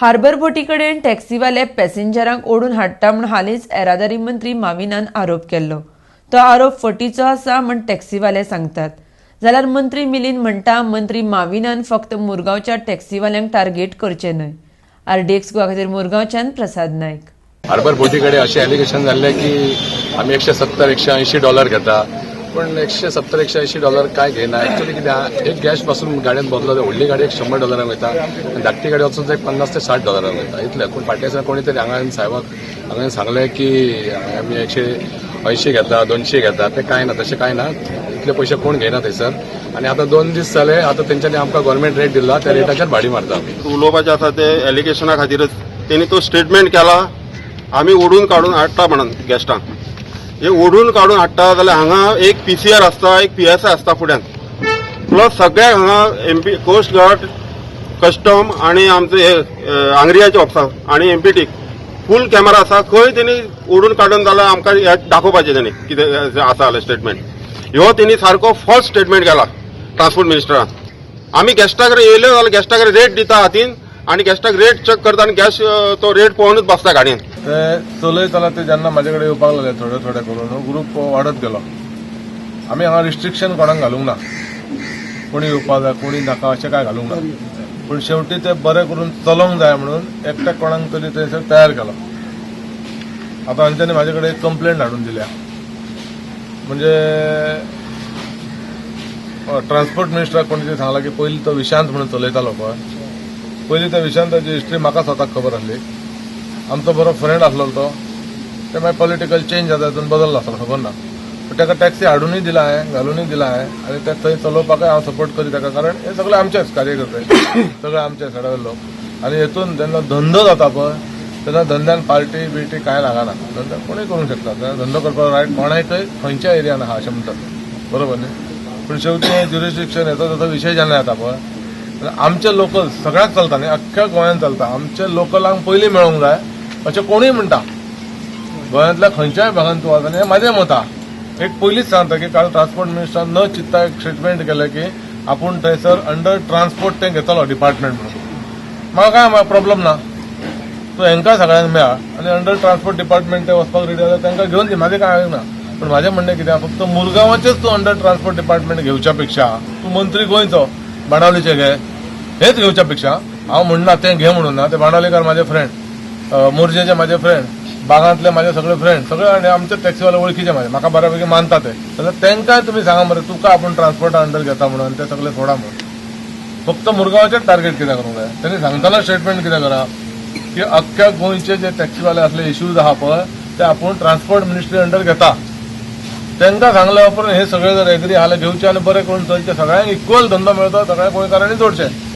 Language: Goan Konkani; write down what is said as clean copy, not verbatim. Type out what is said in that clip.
हार्बर बोटी कडेन टॅक्सीवाले पॅसेंजरांक ओडून हाडटा म्हूण हालींच येरादारी मंत्री माविनान आरोप केल्लो. तो आरोप फटीचो आसा म्हूण टॅक्सीवाले सांगतात. जाल्यार मंत्री मिलिंद म्हणटा, मंत्री माविनान फक्त मुरगांवच्या टॅक्सीवाल्यांक टार्गेट करचें न्हय. आरडीएक्स गोवा खातीर मुरगांवच्यान प्रसाद नायक. हार्बर बोटी कडेन अशें एलिगेशन जाल्लें की आमी 170 180 डॉलर घेता, पूण 170 180 डॉलर काय घेयना. एक्चुअली कितें आहा, एक गॅस पासून गाडयेन बदलो जाल्यार व्हडली गाडी एक 100 डॉलरांक वयता आनी धाकटी गाडी वचून एक 50 ते 60 डॉलरांक वयता, इतलें. पूण फाटल्या दिसा कोणी तरी हांगा साहेबाक हांगा सांगलें की आमी 180 घेता, 200 घेता. तें कांय ना, तशें कांय ना. इतले पयशे कोण घेयना थंयसर. आनी आतां 2 दीस जाले, आतां तेंच्यांनी आमकां गव्हर्मेंट रेट दिला, त्या रेटाचेर भाडी मारता आमी. उलोवपाचें आसा ते एलिगेशना खातीरच तेणी तो स्टेटमेंट केला, आमी ओडून काडून हाडटा म्हणून गेस्टांक. हे ओडून काडून हाडटा जाल्यार हांगा एक पीसीआर आसता, एक पीएसआय आसता फुड्यान, प्लस सगळ्याक हांगा एमपी, कोस्ट गार्ड, कस्टम आणि आमचे हे आंग्रियाचे ऑफिसर आणि एमपीटी फूल कॅमेरा आसा. खंय तेणी ओडून काडून जाल्यार आमकां हे दाखोवपाचें तेणी कितें आसा जाल्यार स्टेटमेंट. ह्यो तेणी सारको फॉल्स स्टेटमेंट केला ट्रान्सपोर्ट मिनिस्टरान. आमी गेस्टा कडेन येयले जाल्यार गेस्टा कडेन रेट दिता हातीन आणि गेस्टाक रेट चेक करता आनी गॅस तो रेट पळोवनूच बसता गाडयेन. ते चलयताना ते जेन्ना म्हाजे कडेन येवपाक लागले, थोडे थोडे करून ग्रूप वाडत गेलो. आमी हांगा रिस्ट्रिक्शन कोणाक घालूंक ना, कोणी येवपाक जाय, कोणी नाका अशें कांय घालूंक ना. पूण शेवटी ते बरें करून चलोवंक जाय म्हणून एकट्या कोणाक तरी थंयसर तयार केलो. आतां तांच्यांनी म्हाजे कडेन एक कंप्लेंट हाडून दिल्या, म्हणजे ट्रान्सपोर्ट मिनिस्टराक कोणी तरी सांगलां की पयलीं तो विशांत म्हणून चलयतालो पळय. पयलीं त्या विशांताची हिस्ट्री म्हाका स्वताक खबर आसली. आमचो बरो फ्रेंड आसलो तो. ते मागीर पॉलिटिकल चेंज जाता, तितून बदललो आसलो, खबर ना. पूण ताका टॅक्सी हाडूनय दिला हांवें, घालूनय दिला हांवें आनी ते थंय चलोवपाकय हांव सपोर्ट करी ताका, कारण हे सगळे आमचेच कार्यकर्ते, सगळे आमचे सायडा लोक. आनी हेतून जेन्ना धंदो जाता पळय, तेन्ना धंद्यान पार्टी बिर्टी कांय लागना. धंदो कोणूय करूंक शकता. तेन्ना धंदो करपाक रायट कोणाकय खंयच्या एरियान आहा अशें म्हणटात, बरोबर न्ही? पूण शेवटी हें ज्युरिस्डिक्शन हेचो ताचो विशय जेन्ना येता पळय, आमचे लोकल सगळ्याक चलता न्ही, अख्ख्या गोंयांत चलता. आमचे लोकलांक पयलीं मेळोंक जाय अशें कोणूय म्हणटा. गोंयांतल्या खंयच्याय भागान तूं वच, आनी हें म्हाजें मत आहा. एक पयलींच सांगता की काल ट्रान्सपोर्ट मिनिस्टरान न चित्ता एक स्टेटमेंट केलें की आपूण थंयसर अंडर ट्रान्सपोर्ट तें घेतलो डिपार्टमेंट म्हणून. म्हाका काय प्रॉब्लम ना. तूं हेंकां सगळ्यांक मेळ आनी अंडर ट्रान्सपोर्ट डिपार्टमेंट ते वचपाक रेडी जाल्यार तांकां घेवन दी, म्हाजें कांय ना. पूण म्हाजें म्हणणें कितें, फक्त मुरगांवाचेच तूं अंडर ट्रान्सपोर्ट डिपार्टमेंट घेवच्या पेक्षा तूं मंत्री गोंयचो, बाणावलीचे घे. हेच घेवच्या पेक्षा, हांव म्हणना तें घे म्हणून ना. ते बाणावलीकार म्हाजे फ्रेंड, मोरजेचे म्हाजे फ्रेंड, बागांतले म्हाजे सगळे फ्रेंड, सगळे आनी आमचे टॅक्सीवाले वळखीचे म्हाजे, म्हाका बऱ्यापैकी मानता ते. जाल्यार तांकांय तुमी सांगा मरे, तुका आपूण ट्रान्सपोर्टा अंडर घेता म्हणून, ते सगळे सोडा म्हणून. फक्त मुरगांवाचेच टार्गेट कित्याक करूंक जाय? त्यांनी सांगतना स्टेटमेंट कितें करा की अख्ख्या गोंयचे जे टॅक्सीवाले असले इश्यूज आहा पळय, ते आपूण ट्रान्सपोर्ट मिनिस्ट्री अंडर घेता. तांकां सांगल्या उपरांत हे सगळे जर एग्री आसले, घेवचे आनी बरें करून चलचे. सगळ्यांक इक्वल धंदो मेळतो, सगळ्या गोंयकारांनी जोडचे.